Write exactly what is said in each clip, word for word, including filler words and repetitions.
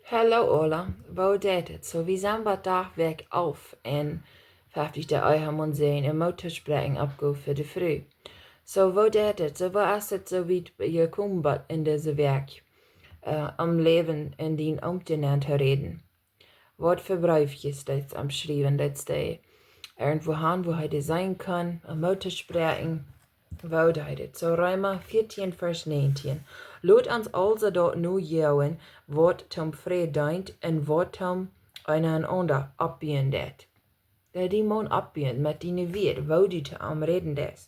Hallo aula, woo jeit et? Soo, wie sent bie Dach Wäakj alf un fefftich, de Ehemaun säd, een Moot to spräakjen opp Gott fa de Fru. Soo, woo jeit et? Soo, woo es et soo wiet jekomen bie en dise Wäakj, äh, om Läwen en dien Omtjenant to räden? Waut fa Breefkjes deist du am schriewen, deist du irjentwua han, wua hee die seenen kaun, om Moot to spräakjen? Woo deed et? Soo Reema vieetieen, Varsch näajentieen. Lot ons aulsoo daut nojoagen, waut toom Fräd deent un waut toom eenaunda oppbuen deit. Dee dien Maun oppbuen met diene Wieed, woo du to am räden deist.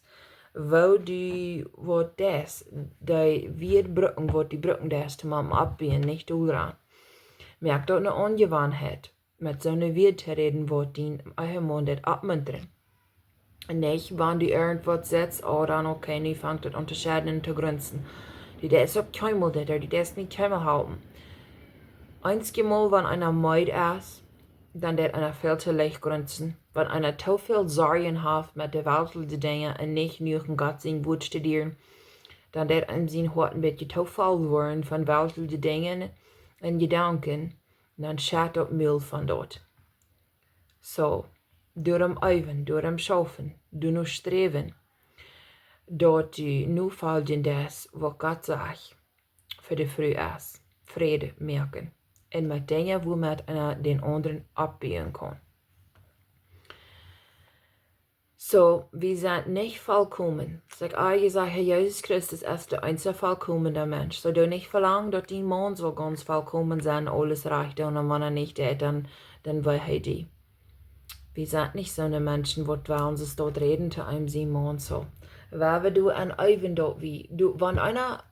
Woo du waut deist, dee Wieed brucken, waut du brucken deist, toom am oppbuen, nich doaraun. Moak daut eene Aunjewanheit, met soone Wieed to räden, waut dien Ehemaun deit oppmuntren. Un nich, wan du irjentwaut sajchst, oh, dan okay, nu fangt et aun to schedden un to grunzen. Du deist uk kjeenmol dit, du deist mie kjeenmol halpen. Eenjemol, wan eena meed es, dan deit eena väl to leicht grunzen. Wan eena too väl Sorjen haft met de weltliche Dinja un nich jenuach en Gott sien Wuat studieren, dan deit eenem sien Hoat een bät too voll woaren von weltliche Dinja un Jedanken, dan schett daut Mul von doa. Soo, doaromm eewen, doaromm schaufen, doano sträwen, daut du nofoljen deist, waut Gott sajcht fa de Fru es, Fräd moaken. Un met Dinja, woomet eena dän aundren oppbuen kaun. Soo, wie sent nich vollkomen. Soo ekj aul jesajcht, Herr Jesus Christus es de eensje vollkomne Mensch. Soo, doo nich velangen, daut dien Maun saul gaunz vollkomen sennen, aules rajcht doonen, un wan hee nich deit, dan, dan well hee die. Wie sent nich soone Menschen, waut wie ons daut räden to eenem sien Maun soo. Wua wie doonen eewen daut wie, du, wan eena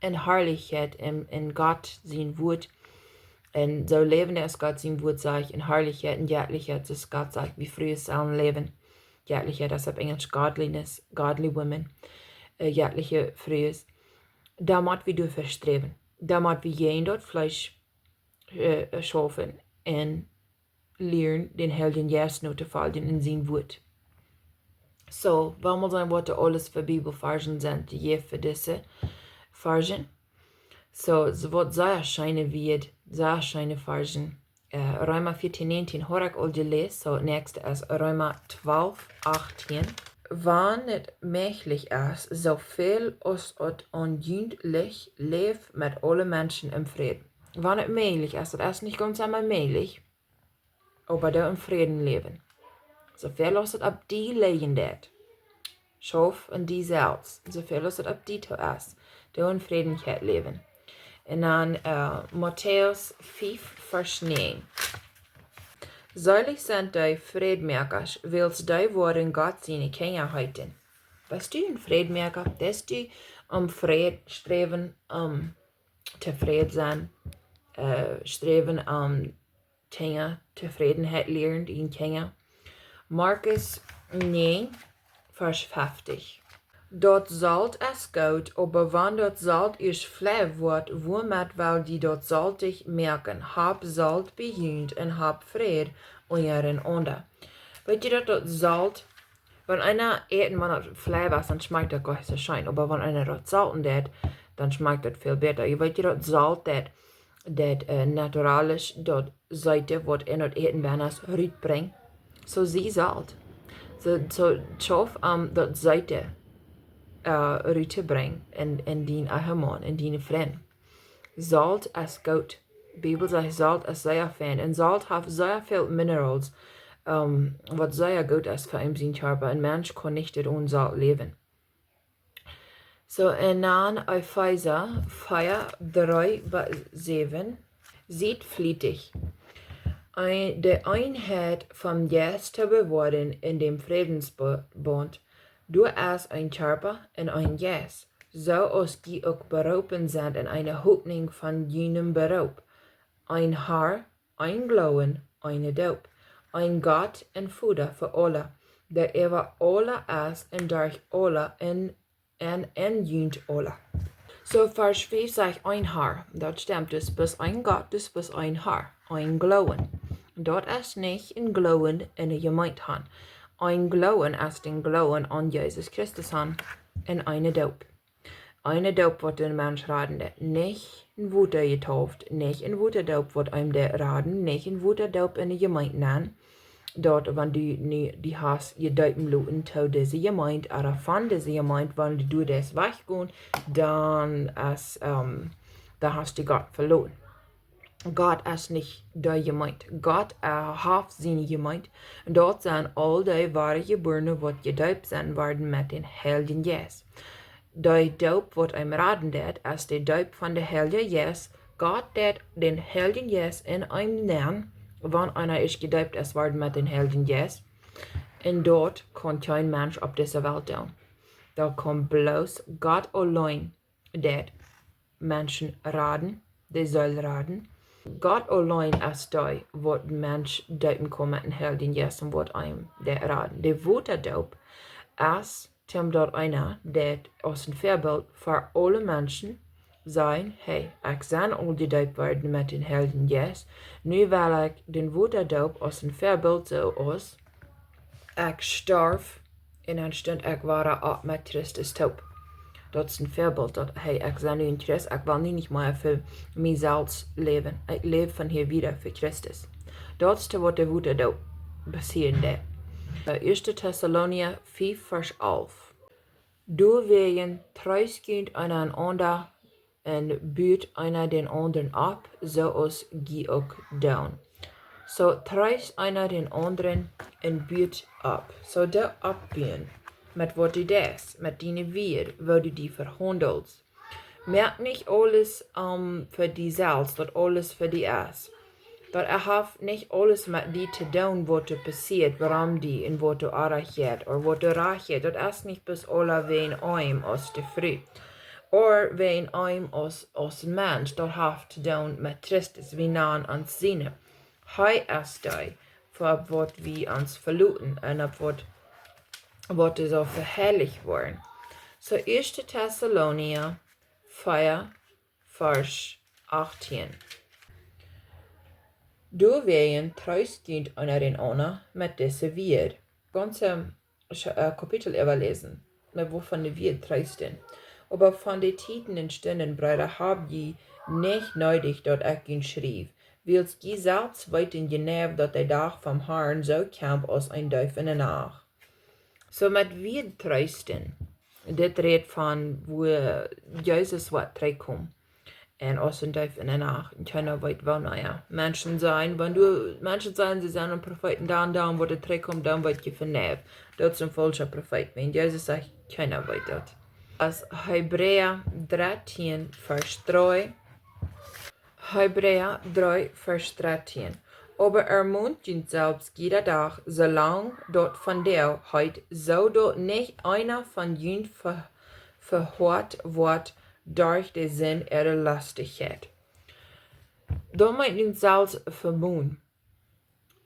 en Harlichkjeit en, en Gott sien Wuat un soo läwen aus Gott sien Wuat sajcht, en Harlichkjeit, en Jettlichkjeit, soo aus Gott sajcht, wie Frues sellen läwen. Jettlichkjeit, daut es opp Enjlisch godliness, godly women, äh, jettliche Frues. Dan mott wie doafäa sträwen. Dan mott wie jäajen daut Fleesch, äh, schaufen un lieren, dän Heiljen Jeist notofoljen en sien Wuat. Soo, wie motten seenen, waut doa aules fa Bibelvarschen sent, dee jeft fa dise Varschen. Soo, soo waut sea scheene Wieed, sea scheene Varschen. Äh, Reema vieetieen näajentieen haud ekj aul jeläst, soo, näakjste es Reema twalf achtieen. Wan et mäajlich es, soo väl aus et aun junt licht, läft met aule Menschen em Fräd. Wan et mäajlich es, daut es nich gaunz emma mäajlich, oba doo em Fräd läwen. Soo väl aus et opp die lijen deit, schauf aun die selfst. Soo väl aus et opp die too es, doo em Fräd läwen. Un dan, äh, Matäus fief, Varsch näajen. Seelich sent dee Frädmoakja, wiels dee woaren Gott siene Kjinja heeten. Best du een Frädmoakja? Best du aum Fräd sträwen, aum tofräd sennen, äh, sträwen aum Kjinja Tofrädenheit lieren, dee Kjinja. Markus näajen, Varsch fefftich. Daut Solt es goot, oba wan daut Solt ieescht flau woat, woomet well jie daut soltich moaken? Hab Solt bie junt un hab Fräd unjarenaunda. Weet jie daut, daut Solt, wan eena Äten, wan daut flau es, dan schmakjt daut goanich soo scheen. Oba wan eena daut solten deit, dan schmakjt daut väl bäta. Jie weet jie daut Solt, daut, daut, äh, naturalisch, daut Seete, waut en daut Äten bennen es, rutbrinjt. Soo sie Solt. Soo, soo schauf aum daut Seete, äh, ruttobrinjen en, en dien Ehemaun, en diene Frind. Solt es goot. Bibel sajcht, Solt es sea fein. Un Solt haft sea väl minerals, ähm, waut sea goot es fa eenem sien Kjarpa. Een Mensch kaun nich onen Solt läwen. Soo, un dan Efeesa vea, dree bat säwen. Siet flietich, Een-, de Eenheit vom Jeist to bewoaren en däm Frädensbund. Doa es een Kjarpa un een Jeist, soo aus jie uk beroopen sent en eene Hopninj von jun Beroop. Een Har, een Gloowen, eene Doop, een Gott un Voda fa aule, dee äwa aule es un derch aule un, un en junt aule. Soo, Varsch fief sajcht een Har. Daut stemt, daut es een Gott, daut es een Har, een Gloowen. Daut es nich een Gloowen en eene Jemeent han. Een Gloowen es dän Gloowen aun Jesus Christus han un eene Doop. Eene Doop, waut een Mensch raden deit. Nich en Wota jedeept, nich en Wotadoop, waut eenem deit raden, nich en Wotadoop enne Jemeent nenn. Daut, wan du nu, du hast die deepen loten to dise Jemeent, ooda von dise Jemeent, wan du deist wajchgonen, dan es, ähm, dan hast du Gott veloaren. Gott es nich dee Jemeent. Gott, äh, haft siene Jemeent. Un daut sent aul dee Wadajebuarne, waut jedeept sent worden met dän Heiljen Jeist. Dee Doop, waut eenem raden deit, es de Doop von dän Heiljen Jeist. Gott deit dän Heiljen Jeist en eenem nenn, wan eena es jedeept es worden met dän Heiljen Jeist. Un daut kaun kjeen Mensch opp dise Welt doonen. Daut kaun bloos Gott auleen, deit Menschen raden, de Seel raden. Gott auleen es dee, waut een Mensch deepen kaun met dän Heiljen Jeist un waut eenem deit raden. De Wotadoop es, toom daut eena deit aus een Väabilt fa aule Menschen sajen: Hey, ekj sie aul jedeept worden met dän Heiljen Jeist. Nu well ekj dän Wotadoop aus een Väabilt, soo aus ekj storf un dan stunt ekj wada opp met Christus toop. Daut es een Väabilt, daut, hey, ekj sie nu een Christ, ekj well nu nich mea fa mie selfst läwen. Ekj läw von hia wieda fa Christus. Daut es waut de Wotadoop passieren deit. Äh, Ieeschte Tessalonicha fiew, Varsch alf. Doawäajen treest junt eena dän aundren un buat eena dän aundren opp, soo aus jie uk doonen. Soo treest eena dän aundren un buat opp. Soo doo oppbuen met waut du deist, met diene Wieed, woo du die vehaundelst. Moak nich aules, ähm, fa die selfst, daut aules fa die es. Daut haft nich aules met die to doonen, waut doa passieet, wuarom die un waut doa oajch jeit, ooda waut doa rajcht jeit. Daut es nich bloos aula wäajen eenem aus de Fru, ooda wäajen eenem aus, aus een Mensch. Daut haft to doonen met Christus, wie nanen ons siene. Hee es dee, fa waut wie ons veloten un opp waut, waut doa saul veharlicht woaren. Soo Ieeschte Tessalonicha vea, Varsch achtieen. Doawäajen treest junt eena dän aundren met dise Wieed. Gaunze, äh, Kapitel äwaläsen, met waut von de Wieed treesten. Oba von de Tieden un Stunden, Breeda, hab jie nich needich, daut ekj junt schriew, wiels jie selfst weeten jeneiw, daut de Dach vom Harn soo kjemt aus een Deef enne Nacht. Soo met Wieed treesten. Dit rät von woo Jesus woat trigjkomen. Un aus een Deef enne Nacht. Un kjeena weet wanea. Menschen sajen, wan du, Menschen sajen, see sent een Profeet, dan, dan woat hee trigjkomen, dan woat jie verneift. Daut es een faulscha Profeet. Wan Jesus sajcht, kjeena weet daut. Aus Hebräa dartieen, Varsch dree. Hebräa dree, Varsch dartieen. Oba ermunt junt selfst jieda Dach, soo lang daut vondoag heet, soo daut nich eena von junt ve-, vehoat woat derch de Sind äare Lostichkjeit. Daut meent junt selfst vemonen,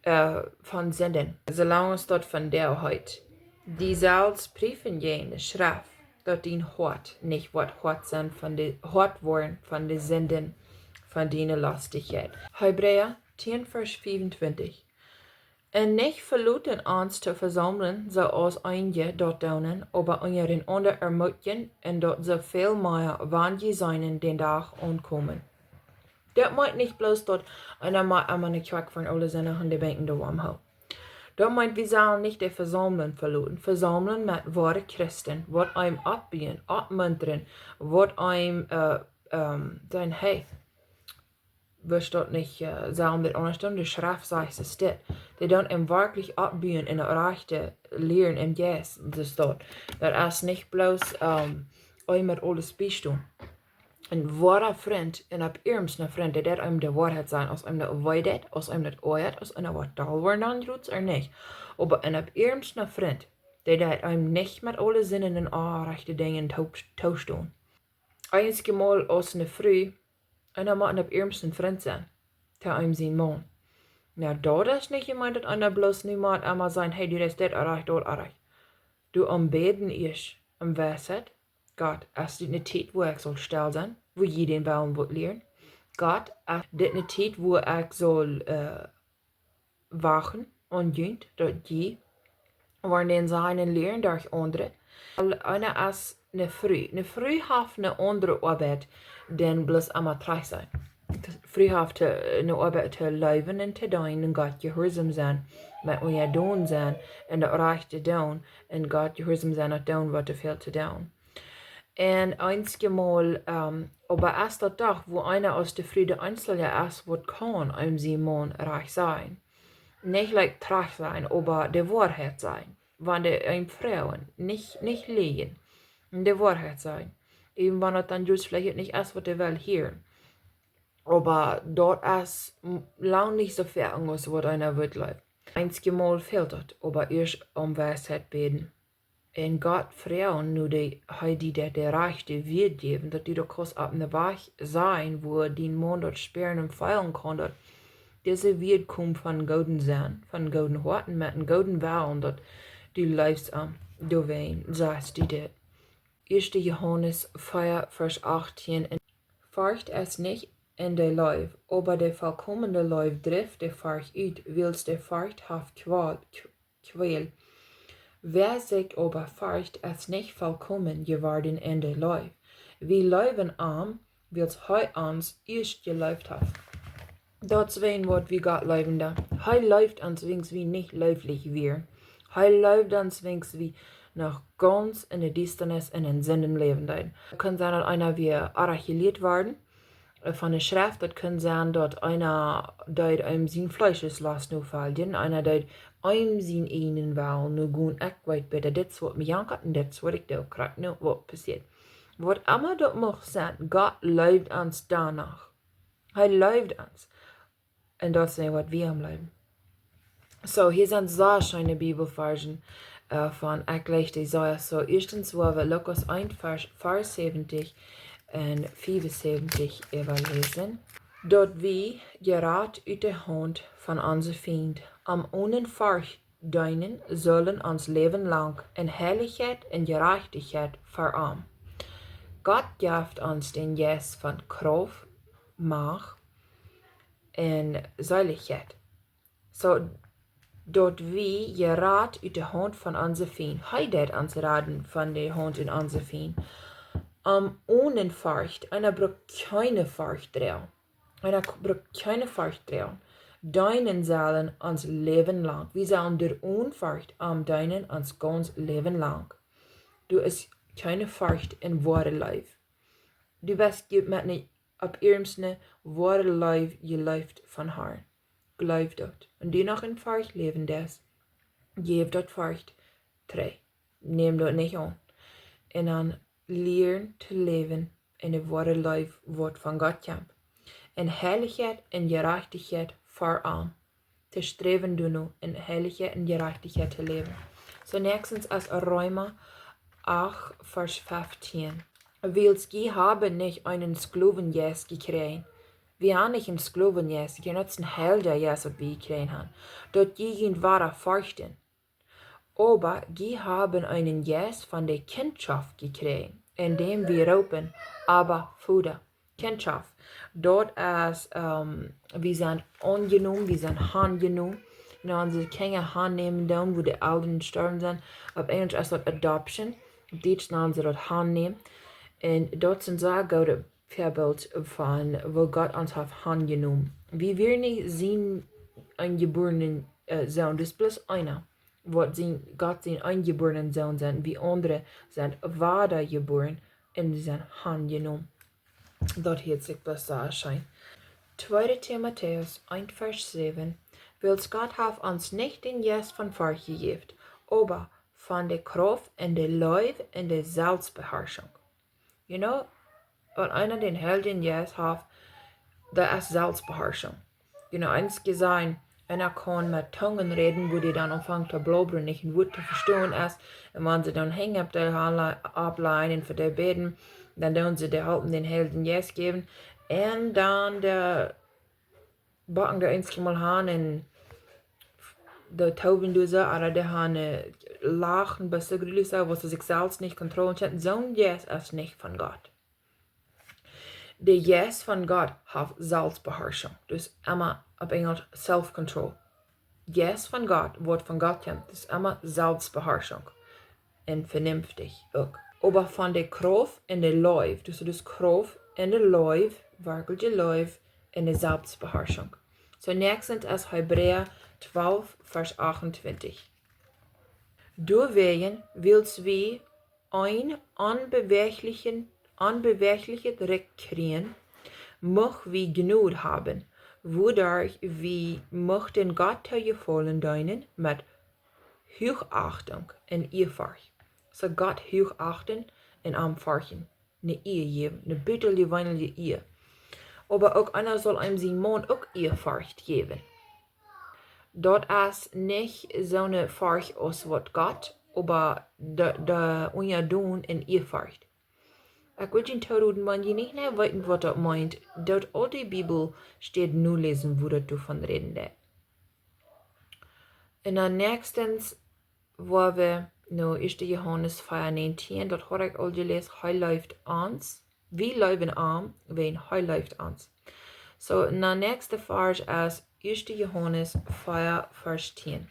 äh, von Sinden, soo lang aus daut vondoag heet. Die selfst priefen jie enne Schreft, daut dien Hoat nich woat hoat sennen von de, hoat woaren von de Sinden von diene Lostichkjeit. Hebräa tieen, Varsch fiefuntwintich. Un nich veloten ons to vesaumlen, soo aus eenje daut doonen, oba unjarenaunda ermutjen, un daut soo väl mea, wan jie seenen dän Dach aunkomen. Daut meent nich bloos daut eena mott emma no de Kjoakj foaren, aule Sindach un de Benkj doa woam hoolen. Daut meent, wie sellen nich de Vesaumlunk veloten. Vesaumlunk met woare Christen, waut eenem oppbuen, oppmuntren, waut eenem, äh, ähm, sajen, hey, wurscht daut nich, äh, sellen dit aundasch doonen, de Schreft sajcht dit. Dee doonen eenem werkjlich oppbuen un daut rajchte lieren em Jeist. Daut, daut es nich bloos, ähm, eenem met aules biestonen. Een woara Frint, un opp ieescht een Frint, dee deit eenem de Woarheit sajen, aus eenem daut wee deit, aus eenem daut oajat, aus eena woat doll woaren dan, jrots ooda nich. Oba een opp ieescht een Frint, dee deit eenem nich met aule Sinden un onrajchte Dinja too-, toostonen. Eenjemol aus eene Fru, eena mott opp ieescht een Frint sennen, to eenem sien Maun. Nu, daut es nich jemeent daut eena bloos nu mott emma sajen, hey, du deist dit orrajcht, daut orrajcht. Du aunbäden ieescht en Weisheit, Gott, es dit ne Tiet, wua ekj saul stell sennen, wua jie dän Wellen woat lieren? Gott, es dit ne Tiet, wua ekj saul, äh, wachten aun junt, daut jie woaren dän sajen un lieren derch aundre. Eena es ne Fru. Ne Fru haft ne aundre Oabeit, dan bloos emma trigj sennen. Fru haft ne Oabeit to läwen un to deenen un Gott jehuarsom sennen, met unjadon sennen un daut rajchte doonen un Gott jehuarsom sennen, daut doonen waut doa fält to doonen. Un eenjemol, ähm, oba es daut doch, wua eena aus de Fru de eensja es, waut kaun eenem sien Maun rajcht sajen. Nich like trigj sennen, oba de Woarheit sajen. Wan dee eenem froagen, nich, nich läajen. De Woarheit sajen. Even wan daut dan just veleicht nich es, waut dee well hieren. Oba daut es m-, lang nich soo väl aus waut eena wudd leewen. Eenjemol fält daut, oba ieescht om Weisheit bäden. Un Gott froagen, nu dee, hee die daut de rajchte Wieed jäwen, daut du daut kaust opp ne Wajch sajen, wua dien Maun daut spieren un feelen kaun, daut dise Wieed kjemt von gooden Senn, von gooden Hoaten, met een gooden Wellen, daut du leefst am, doawäajen sajchst du dit. Ieeschte Johanes vea, Varsch achtieen: Un Forcht es nich en de Leew, oba de volkomne Leew drift de Forcht ut, wiels de Forcht haft Kwäl, Kw-, Kwäl. Wäa sikj oba forcht, es nich volkomen jeworden en de Leew. Wie leewen am, wiels hee ons ieescht jeleeft haft. Daut es wäajen waut wie Gott leewen dan. Hee leeft ons, wiels wie nich leewlich wieren. Hee leeft ons, wiels wie noch gaunz en de Diestanis un en Sinden läwen deeden. Kaun sennen, daut eena wia arrogant worden, äh, von de Schreft, daut kaun sennen, daut eena deed eenem sien Fleescheslost nofoljen, eena deed eenem sienen eejnen Wellen nogonen, ekj weet bäta, dit es waut mie jankat un dit es waut ekj doo, krakjt nu waut passieet. Waut emma daut mucht sennen, Gott leeft ons doano. Hee leeft ons. Un daut es waut wie am leewen. Soo, hia sent soo scheene Bibelvarschen, äh, von, ekj läs dee soo, soo, ieeschtens woa wie Lukas eent, Varsch, Varsch säwentich un fiefunsäwentich äwaläsen. Daut wie jerat ut de Haunt von onse Fiend, am onen Forcht deenen sullen ons Läwen lang en Heilichkjeit un Jerajchtichkjeit fa am. Gott jeft ons dän Jeist von Krauft, Macht un Seelichkjeit. Soo, daut wie jerat ut de Haunt von onse Fiend. Hee deed ons raden von de Haunt von onse Fiend. Am onen Forcht, eena brukt kjeene Forcht droagen. Eena k-, brukt kjeene Forcht droagen. Deenen sellen ons Läwen lang. Wie sellen doa onen Forcht am deenen ons gaunz Läwen lang. Doa es kjeene Forcht en woare Leew. Du best je-, met ne, opp iernst ne woare Leew jeleeft von Harn. Jleew daut. Un du noch en Forcht läwen deist, jäw daut Forcht trigj. Näm daut nich aun. Un dan lieren to läwen en de woare Leew waut von Gott kjemt. En Heilichkjeit un Jerajchtichkjeit fa am. To sträwen doano, en Heilichkjeit un Jerajchtichkjeit to läwen. Soo, näakjstens es Reema acht, Varsch fieftieen. Wiels jie haben nich eenen Sklowenjeist jekjräajen. Wie haben nich eenen Sklowenjeist jekjräajen, daut es een Heiljeist waut wie jekjräajen haben. Daut jie junt wada forchten. Oba jie haben eenen Jeist von de Kjintschoft jekjräajen, en däm wie roopen: Abba, Voda. Kjintschoft. Daut es, ähm, wie sent aunjenomen, wie sent aunjenomen. Un onse Kjinja aunnämen dan, wua de Elren jestorwen sent. Opp Enjlisch es daut adoption. Opp Dietsch nanen see daut aunnämen. Un daut es een sea goodet Väabilt von woo Gott ons haft aunjenomen. Wie wieren nich sien eenjebuarna, äh, Sän, daut es bloos eena, waut sien, Gott sien eenjebuarna Sän sent. Wie aundre sent wada jebuaren un sent aunjenomen. Daut hieet sikj bloos sea scheen. Tweede Timotäus eent, Varsch säwen: Wiels Gott haft ons nich dän Jeist von Forcht jejäft, oba von de Krauft un de Leew un de Selfstbeharschunk. You know, wan eena dän Heiljen Jeist haft, daut es Selfstbeharschunk. You know, eent es jesajcht, eena kaun met Tungen räden, wua dee dan aunfangen to blabbren, nich een Wuat to vestonen es. Un wan see dan Henj opp dee ha-, oppläajen un fa dee bäden, dan doonen see dee halpen dän Heiljen Jeist jäwen. Un dan de Bocken dee eenjemol han un de Tooben doonen soo, ooda dee han, äh, Lachen, best du grulich soo, waut see sikj selfst nich kontrollieren kjennen. Soon Jeist es nich von Gott. De Jeist von Gott haft Selfstbeharschunk. Daut es emma opp Enjlisch self-control. Jeist von Gott, Wort von Gott kjemt, es emma Selbstbeherrschung. Un vernünftig uk. Oba von de Krauft un de Leew, dus, dus Krauft un de Leew, werkjliche Leew un de Selbstbeherrschung. So näakjstens es Hebräa twalf, Varsch achtuntwintich. Doawäajen, wiels wie een onbewäajlichen, onbewäajlichet Rikj kjrieen, mucht wie Jnod haben, wuaderch wie muchten Gott to Jefaulen deenen met Huachachtunk un Ieaforcht. So Gott huachachten un am forchten. Ne Ea jäwen, ne butajeweenelje Ea. Oba uk eena saul eenem sienen Maun uk Ieaforcht jäwen. Daut es nich soone Forcht aus waut Gott, oba de, de unjadon un Ieaforcht. Ekj well junt tooroden, wan jie nich mea weeten waut daut meent, doot aul de Bibelstäden noläsen, wua daut doavon räden deit. Un dan näakjstens, wua wie no ieeschte Johanes vea näajentieen, daut haud ekj aul jeläst, hee leeft ons. Wie leewen am, wiels hee leeft ons. So, dan näakjste Varsch es ieeschte Johanes vea, Varsch tieen.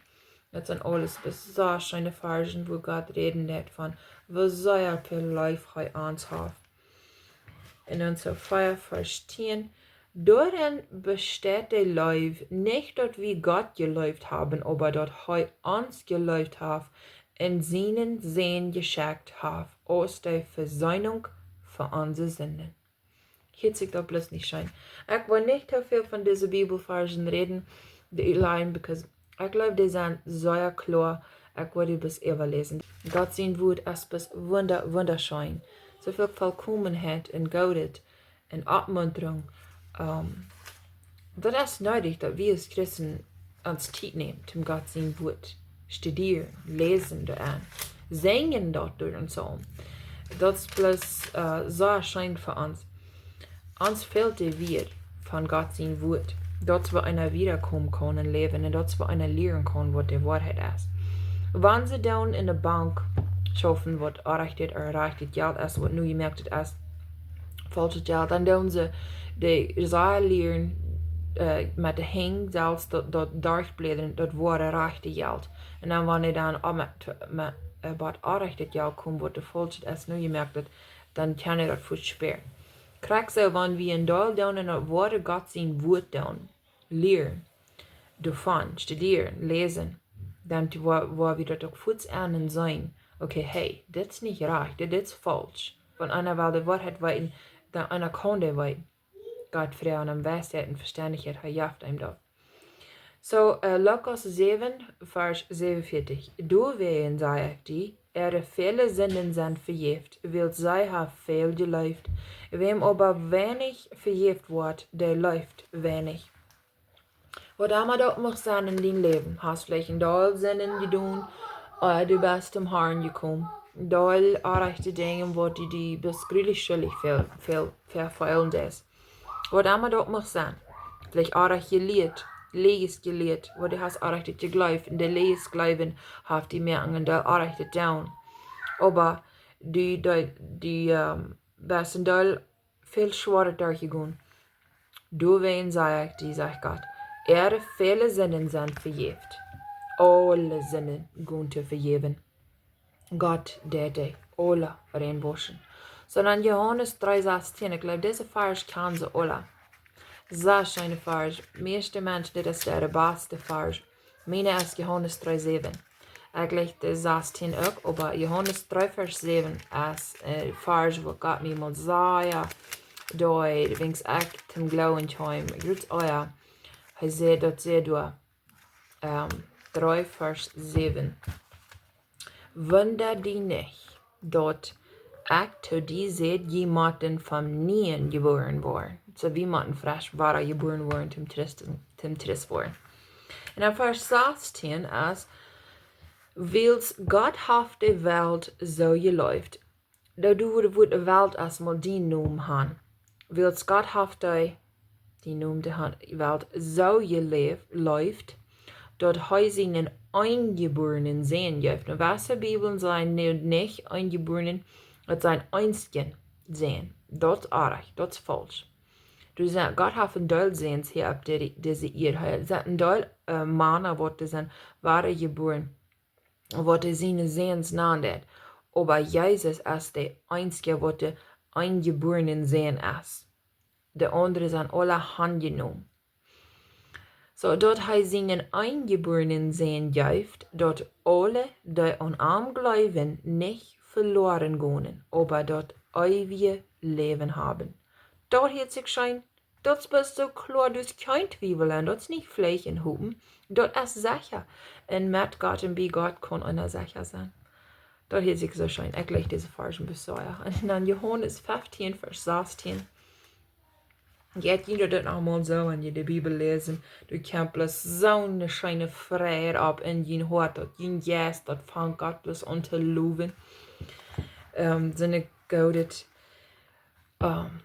Daut sent aules bloos soo scheene Varschen, wua Gott räden deit von, woo sea väl Leew hee ons haft. Un dan so vea, Varsch tieen. Doarenn besteit de Leew, nich daut wie Gott jeleeft haben, oba daut hee ons jeleeft haft un sienen Sän jeschekjt haft aus de Vesöhnung fa onse Sinden. Hieet sikj daut bloos nich scheen. Ekj well nich too väl von dise Bibelvarschen räden, dee utlajen, because ekj jleew, dee sent sea kloa. Ekj well dee bloos äwaläsen. Gott sien Wort es bloos wunda-, wundascheen. Soo väl Vollkomenheit un Goodet un Oppmuntrunk. Ähm, daut es needich, daut wie aus Christen ons Tiet nämen, om Gott sien Wort studieren, läsen doaraun, sinjen daut derch ons aun. Daut es bloos, äh, soo scheen fa ons. Ons fält de Wieed von Gott sien Wort. Daut wie eena wiedakomen kjennen em Läwen un daut wie eena lieren kjennen, waut de Woarheit es. Wan see dan enne Bank schaufen, waut rajchtet ooda rajchtet Jelt es, waut nu jemoakt es, faulschet Jelt, dan doonen see de Sachen lieren, äh, met de Henj selfst daut, daut derchbläden, daut woare rajchte Jelt. Un dan, wan see dan uk met, met, äh, waut onrajchtet Jelt komen, waut de faulschet es nu jemoakt, dan kjennen see daut fuaz spieren. Krakjt soo, wan wie een Deel doonen un daut woare Gott sien Wort doonen, lieren, doavon, studieren, läsen, dan to, wua, wua wie daut uk fuaz aun seenen. Okay, hey, dit es nich rajcht, dit, dit es faulsch. Wan eena well de Woarheit weeten, dan eena kaun dee weeten. Gott froagen om Weisheit un Veständichkjeit, hee jeft eenem daut. So, äh, Lukas säwen, Varsch säwenunvieetich. Doawäajen saj ekj die, äare väle Sinden sent vejäft, wiels see haft väl jeleeft. Wäm oba weinich vejäft woat, dee leeft weinich. Waut emma daut mucht sennen en dien Läwen, hast veleicht een Deel Sinden jedonen, äh, du best tom Harn jekomen. Deel onrajchte Dinja, waut du die best grulich schuldich väl, väl, väl feelen deist. Waut emma daut mucht sennen. Veleicht onrajcht jelieet, Läajes jelieet, waut du hast onrajchtet jejleeft, un de Läajes jleewen haft die mea aun een Deel onrajchtet jedonen. Oba du, du, du, ähm, best een Deel väl schwoaret derchjegonen. Doawäajen saj ekj die, sajcht Gott, äare väle Sinden sent vejäft. Aule Sinden gonen to vejäwen. Gott deit dee aule reinwauschen. Sonda Johanes dree sastieen, ekj jleew, dise Varsch kjanen see aule. Soo scheene Varsch. Mieeschte Menschen, dit es de baste Varsch. Miene es Johanes dree säwen. Ekj jleew de sastieen uk, oba Johanes dree Varsch säwen es, äh, Varsch, waut Gott mie mol säd, doa, wiels ekj tom Gloowen kjeem. Jrod, oh jo. Hee säd, daut säd doa, ähm, dree Varsch säwen. Wunda die nich, daut ekj to die säd, jie motten von nieem jebuaren woaren. So, wie motten fresch wada jebuaren woaren, tom Christen, tom Christ woaren. Un dan Varsch sastieen es, wiels Gott haft de Welt soo jeleeft, daut du, wua de Welt es mol dien Nomen han. Wiels Gott haft de, dien Nomen de han, Welt soo jeleeft, leeft, daut hee sienen eenjebuarnen Sän jeef. Nu, waut de Bibel sajcht, nä, nich eenjebuarnen, daut es een eensja Sän. Daut es oajch, daut es faulsch. Du sajchst, Gott haft een Deel Säns hia opp de, dise Ieed. Hee sajcht een Deel, äh, Mana, waut dee sent wadajebuaren, waut hee siene Säns nant. Oba Jesus es de eensja, waut de eenjebuarna Sän es. De aundre sent aula aunjenomen. Soo daut hee sienen eenjebuarna Sän jeft, daut aule, dee aun am jleewen, nich veloaren gonen, oba daut eewje Läwen haben. Daut hieet sikj scheen, daut es bloos soo kloa, du hast kjeen Twiewel aun, daut es nich Fleesch un Hopen, daut es secha. Un met Gott un bie Gott kaun eena secha sennen. Daut hieet sikj soo scheen. Ekj leew dise Varsch bloos soo, jo. Un dan Johanes feftieen, Varsch sastieen. Jie kjennen daut noch mol soo, wan jie de Bibel läsen, du kjemst bloos soone scheene Freid opp en jun Hoat, daut jun Jeist, daut fangt Gott bloos aun to lowen. Ähm, soone goode, ähm,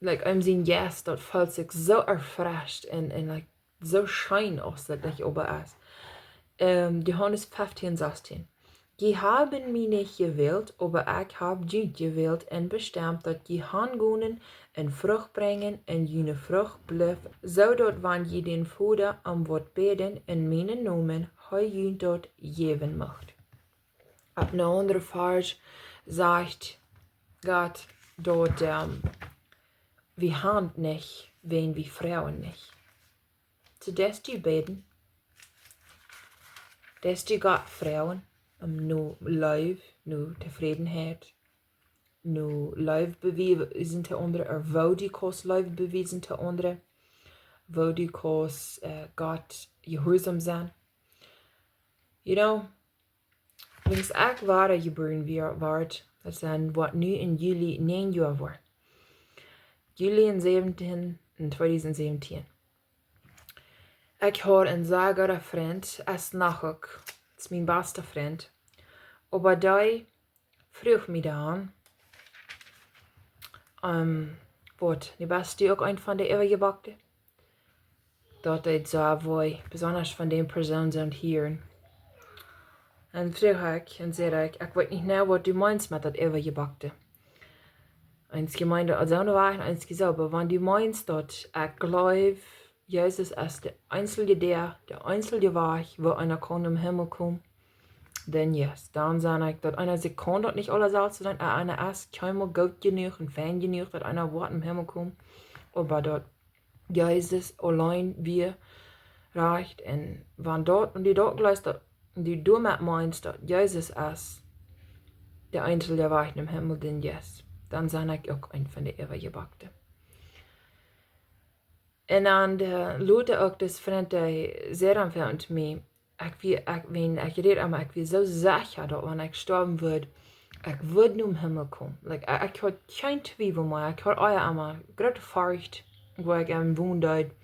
like, eenem sien Jeist, daut feelt sikj soo erfrescht un, un, like, soo scheen aus daut nich oba es. Ähm, Johanes feftieen sastieen. Jie haben mie nich jewält, oba ekj hab junt jewält un bestemt, daut jie hangonen un Frucht brinjen un june Frucht blift, soo daut, wan jie dän Voda om waut bäden en mienen Nomen, hee junt daut jäwen mucht. Opp een aundra Varsch sajcht Gott daut, ähm, wie haben nich, wan wie froagen nich. Soo, deist du bäden? Deist du Gott froagen om no Leew, no Tofrädenheit, no Leew bewiesen to aundre, ooda woo du kaust Leew bewiesen to aundre, woo du kaust, äh, Gott jehuarsom sennen? You know, wiels ekj wadajebuaren wia-, wort, daut sent, woat nu en Juli näajen Joa woaren. Juli en säwentieen, en tweedusent säwentieen. Ekj haud een sea gooda Frint, es noch uk, es mien basta Frint. Oba dee fruach mie dan, ähm, waut, nu best du uk eent von de Äwajebackte? Daut deed soo wee, besonda von dee Persoon soo hia. Un fruach ekj, un säd ekj, ekj weet nich mea, waut du meenst met daut Äwajebackte. Eenje meenden, aulsoo, nu wia ekj eenje soo, oba wan du meenst daut ekj jleew, Jesus es de eensje Däa, de eensje Wajch, woo eena kaun nom Himmel komen, dan yes. Dan saj ekj, daut eena sikj kaun daut nich aula selfst sennen, eena es kjeenmol goot jenuach un fein jenuach, daut eena woat nom Himmel komen. Oba daut Jesus auleen wia rajcht, un wan daut, un du daut jleefst, daut, un du doamet meenst, daut Jesus es de eensje Wajch nom Himmel, dan yes. Dan sie ekj uk eent von de Äwajebackte. Un dan de, lota uk dis Frint, dee säd dan fa mie, ekj wia, ekj, wan ekj räd, oba ekj wia soo secha, daut wan ekj stoawen wudd, ekj wudd nom Himmel komen. Like, ekj, ekj haud kjeen Twiewel mea. Ekj haud ea emma groote Forcht, wua ekj aun wonen deed.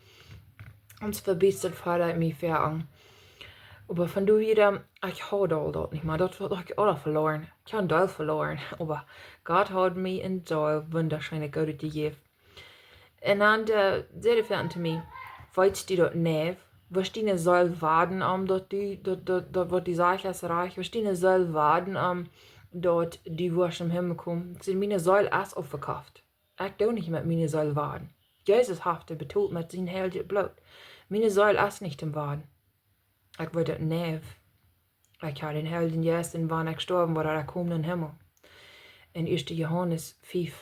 Ons vebiestat, fodat ekj mie verank. Oba von doa wieda, ekj haud aul daut nich mea. Daut haud ekj aul veloaren. Ekj haud een Deel veloaren. Oba Gott haud mie een Deel wundascheene Goodet jejäft. Un dan de, säd hee to mie, weetst du daut nich? Woascht diene Seel woaren, om daut du, daut, daut, daut waut du sajchst es rajcht, woascht diene Seel woaren, om daut du woascht nom Himmel komen? Ekj säd, miene Seel es aul vekofft. Ekj doo nich met miene Seel woaren. Jesus haft dee betolt met sien heiljet Bloot. Miene Seel es nich toom woaren. Ekj weet daut nich. Ekj hab dän Heiljen Jeist, un wan ekj stoawen woa, dan kom ekj nom Himmel. En ieeschte Johanes fief,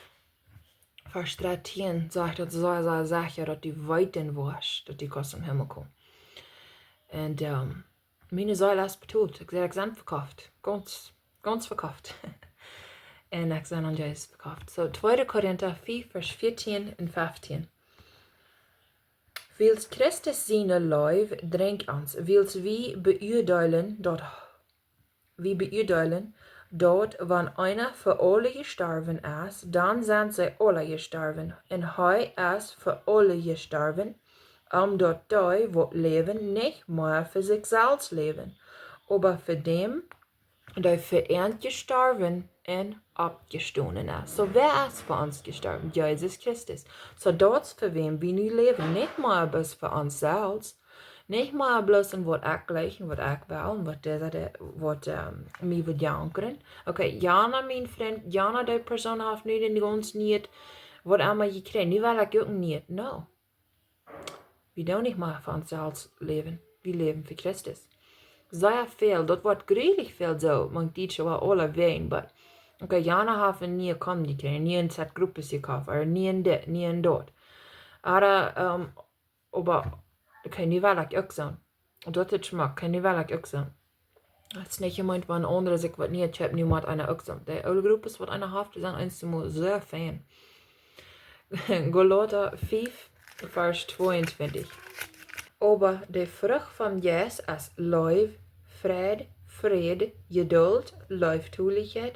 Varsch dartieen, sajcht daut soo, soo secha, daut du weeten woascht, daut du kaust nom Himmel komen. Un, ähm, miene Seel es betolt. Ekj säd, ekj sie vekofft. Gaunz, gaunz vekofft. Un ekj sie aun Jesus vekofft. Soo, tweede Korinta fief, Varsch vieetieen un feftieen. Wiels Christus siene Leew drinjt ons, wiels wie beuadeelen daut, wie beuadeelen daut, wan eena fa aule jestorwen es, dan sent see aule jestorwen. Un hee es fa aule jestorwen, om daut dee, waut läwen, nich mea fa sikj selfst läwen, oba fa däm, dee fa an jestorwen un oppjestonen es. Soo, wäa es fa ons jestorwen? Jesus Christus. Soo, daut es fa wäm wie nu läwen. Nich mea bloos fa ons selfst. Nich mea bloos en waut ekj jleich un waut ekj well un waut dee, dee, waut, ähm, mie woat jankren. Okay, jana, mien Frint, jana, dee Persoon haft nu dän gaunz nieen Waut emma jie kjrieen, nu well ekj uk nich, no. Wie doonen nich mea fa ons selfst läwen, wie läwen fa Christus. Sea väl, daut woat jreslich väl soo, mank Dietsche, oba aulawäajen, but, okay, jana haft een niee Kondom jekjräajen, niee Set Gruppen jekoft, ooda niee dit, niee daut. Ooda, ähm, oba, okay, nu well ekj uk soo. Daut es schmock, okay, nu well ekj uk soo. Daut es nich jemeent, wan aundre sikj waut niee kjeepen, nu mott eena uk soo. De aule Gruppen waut eena haft, dee sent eenjemol sea fein. Galata fief, Varsch tweeuntwintich. Oba de Frucht vom Jeist es Leew, Freid, Fräd, Jeduld, Leeftolichkjeit,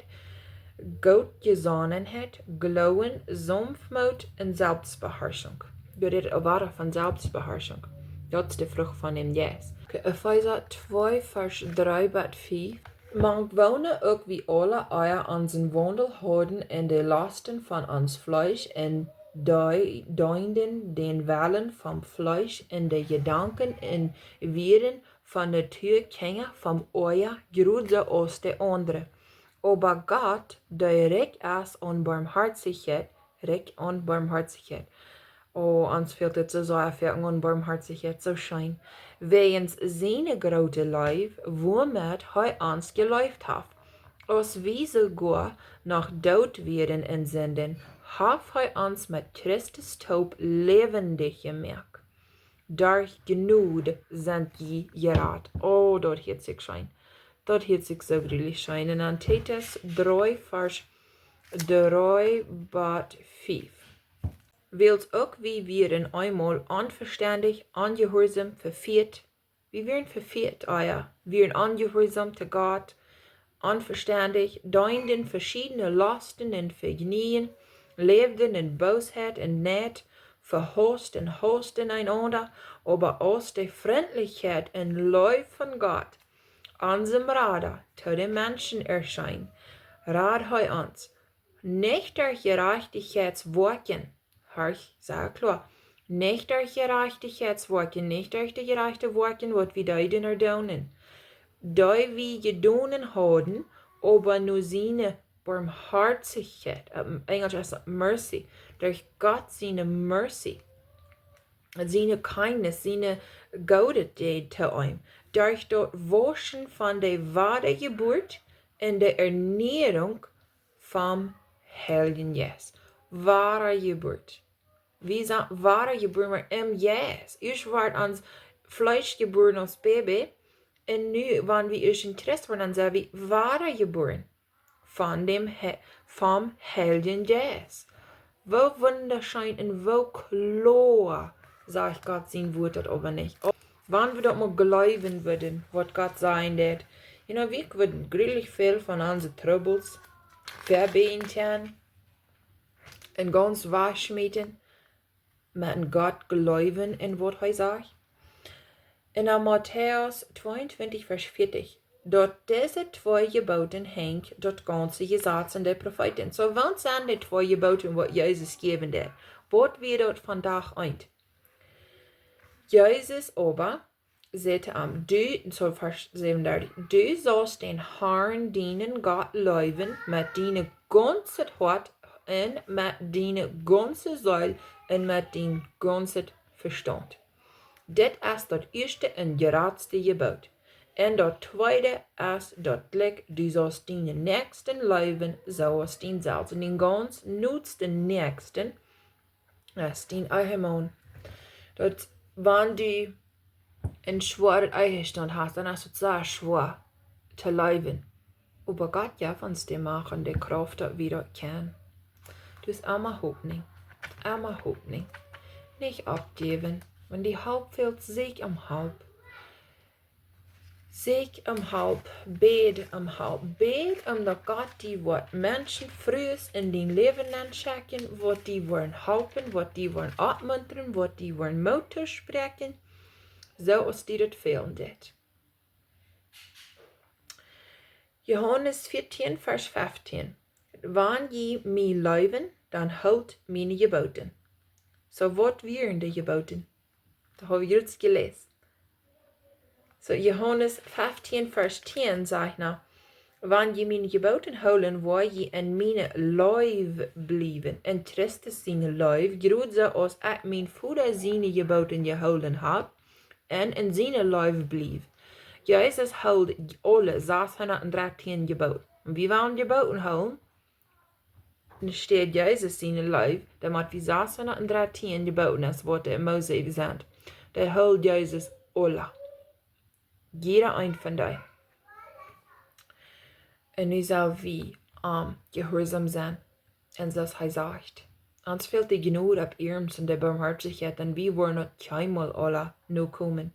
Gootjesonnenheit, Gloowen, Saunftmoot un Selfstbeharschunk. Doa rät et wada von Selfstbeharschunk. Daut es de Frucht von däm Jeist. Okay, Efeesa twee, Varsch dree bat fief. Mank woone uk wie aule ea onsen Waundel hauden en de Losten von ons Fleesch un dee-, deenden dän Wellen vom Fleesch un de Jedanken un wieren von Natua Kjinja vom Oaja, jrod soo aus de aundre. Oba Gott, dee rikj es aun Barmhartichkjeit, rikj aun Barmhartichkjeit. Oh, ons fält et soo sea fa aun Barmhartichkjeit, soo scheen. Wäajens siene groote Leew, wuamet hee ons jeleeft haft, aus wie soogoa noch doot wieren en Sinden, haft hee ons met Christus toop läwendich jemoakt. Derch Jnod sent jie jerat. Oh, daut hieet sikj scheen. Daut hieet sikj soo jreslich scheen. Un dan Titus dree, Varsch dree bat fief. Wiels uk wie wieren eemol onvestendich, onjehuarsom, vefieet. Wie wieren vefieet, ah jo. Wieren onjehuarsom to Gott, onvestendich, deenden veschiedne Losten un Vejnäajen, läwden en Boosheit un Nied, vehausten un hausten eenaunda, oba aus de Frintlichkjeit un Leew von Gott, onsem Rada, to de Menschen erscheen, rad hee ons, nich derch Jerajchtichkjeitswoakjen, horch, sea kloa, nich derch Jerajchtichkjeitswoakjen, nich derch de jerajchte Woakjen, waut wie deeden ooda doonen, dee wie jedonen hauden, oba no siene Barmhartichkjeit, opp Enjelsch es daut mercy, derch Gott siene mercy, siene kindness, siene Goodet to ons, derch daut Wauschen von de Wadajeburt un de Erniearunk vom Heiljen Jeist. Wadajeburt. Wie sent wadajebuaren em Jeist. Ieescht wort ons Fleesch jebuaren aus Baby, un nu, wan wie ieescht een Christ woaren, dan sent wie wadajebuaren von däm He-, vom Heiljen Jeist. Woo wundascheen un woo kloa sajcht Gott sien Wuat daut äwa ons. Wan wie daut mau jleewen wudden, waut Gott sajen deed, you know, wie wudden jreslich väl von onse Trubbels vebäjen un gaunz wajchschmieten, met en Gott jleewen un waut hee sajcht. Un dan Matäus tweeuntwintich, Varsch vieetich, daut dise twee Jeboten henjt daut gaunze Jesaz un de Profeeten. Soo, waut sent de twee Jeboten, waut Jesus jäwen deed? Waut wia daut von Dach eent? Jesus oba säd to am, du, soo Varsch säwenundartich, du saust dän Harn, dienen Gott, leewen met dien gaunzet Hoat un met diene gaunze Seel un met dien gaunzen Vestaunt. Dit es daut ieeschte un jratste Jeboot. Un daut tweede es daut jlikj, du saust dienen Näakjsten leewen soo aus dienselfst. Un dien gaunz noodsten Näakjsten es dien Ehemaun. Daut, wan du een schwoaren Ehestaunt hast, dan es daut sea schwoa to leewen. Oba Gott jeft ons de Macht un de Krauft, daut wie daut kjennen. Du hast emma Hopninj. Emma Hopninj. Nich oppjäwen. Wan die Help fält, sieekj om Help. Sieekj om Help, bäd om Help, bäd om daut Gott die woat Menschen, Frues en dien Läwen nenschekjen, waut die woaren halpen, waut die woaren oppmuntren, waut die woaren Moot toospräakjen, soo aus die daut fälen deit. Johanes vieetieen, Varsch feftieen. Wan jie mie leewen, dan hoolt miene Jeboten. Soo, waut wieren de Jeboten? Daut hab wie jrod jeläst. Soo, Johanes feftieen, Varsch tieen sajcht nu, Wan jie miene Jeboten hoolen, woa jie en miene Leew bliewen, en Christus siene Leew, jrod soo aus ekj mien Voda siene Jeboten jehoolen hab, en en siene Leew bliew. Jesus hoolt aule sashundat un dartieen Jeboten. Un wie woaren Jeboten hoolen, un steit Jesus siene Leew, dan mott wie sashundat un dartieen Jeboten, es waut de Mose äwasent. Dee hoolt Jesus aule. Jieda een von dee. Un nu sell wie am jehuarsom sennen. Un soo aus hee sajcht. Ons fält de Jnod opp iernst un de Barmhoatichkjeit, un wie woaren daut kjeenmol aule nokomen.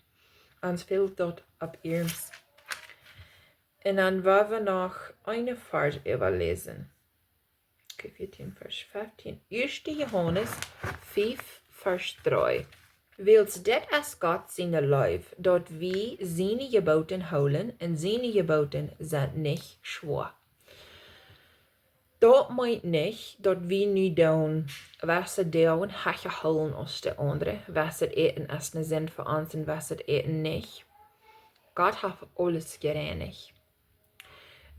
Ons fält daut opp iernst. Un dan woa wie noch een Varsch äwaläsen. Okay, vieetieen, Varsch feftieen. Ieeschte Johanes fiew, Varsch dree. Wiels dit es Gott siene Leew, daut wie siene Jeboten hoolen, un siene Jeboten sent nich schwoa. Daut meent nich, daut wie nu doonen, wesse Doag hecha hoolen aus de aundre, wesse Äten es ne Sind fa ons un wesse Äten nich. Gott haft aules jereinicht.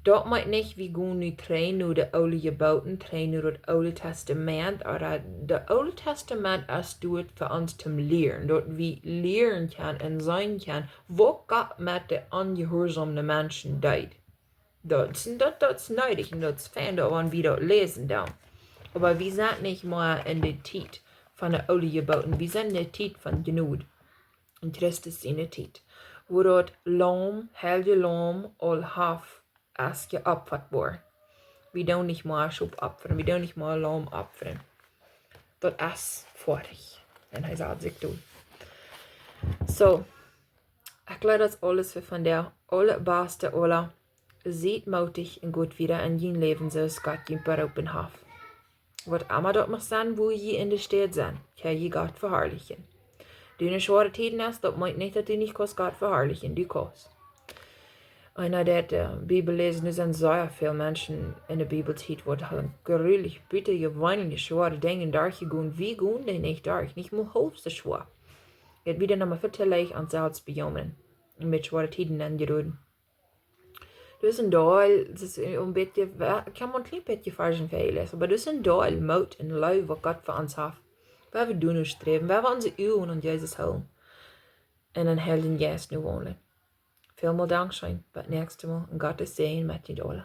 Daut meent nich, wie gonen nu trigj no de oole Jeboten, trigj no daut Oole Testament, oba daut Oole Testament es doa fa ons toom lieren, daut wie lieren kjennen un seenen kjennen, waut Gott met de onjehuarsome Menschen deed. Daut es, daut, daut es needich un daut es fein, daut wan wie daut läsen dan. Oba wie sent nich mea en de Tiet von de oole Jeboten, wie sent en de Tiet von Jnod. En Christus siene Tiet. Wua daut Laum, heilje Laum, aul haft es jeopfat worden. Wie doonen nich mea Schop opfren, wie doonen nich mea Laum opfren. Daut es foadich. Un hee sad sikj doot. Soo, ekj jleew daut es aules fa vondoag. Aule baste, aule. Siet mootich un got wieda en jun Läwen, soo aus Gott junt beroopen haft. Waut emma daut mach sennen, wua jie en de Städ sent, kjenn jie Gott veharlichen. Dune schwoare Tieden es, daut meent nich, daut du nich kaust Gott veharlichen, du kaust. Eena deit de Bibel läsen, doa sent sea väl Menschen en de Bibeltiet, waut haben grulich, bitter, jeweenlich schwoare Dinja derchjegonen. Wie gonen dee nich derch, nich mol haulf soo schwoa. Daut wie dan emma väl too leicht ons selfst bejaumren un met schwoare Tieden aunjeroden. Doa es een Deel, daut es een bät, ekj kaun mau een kjlien bät Varschen väaläsen, oba doa es een Deel Moot un Leew, waut Gott fa ons haft. Wie woaren doano sträwen, wie woaren onse Uagen aun Jesus hoolen. Un dän Heiljen Jeist no waundlen. Välmol dankscheen, bat näakjstet Mol, un Gott sien Säajen met junt aule.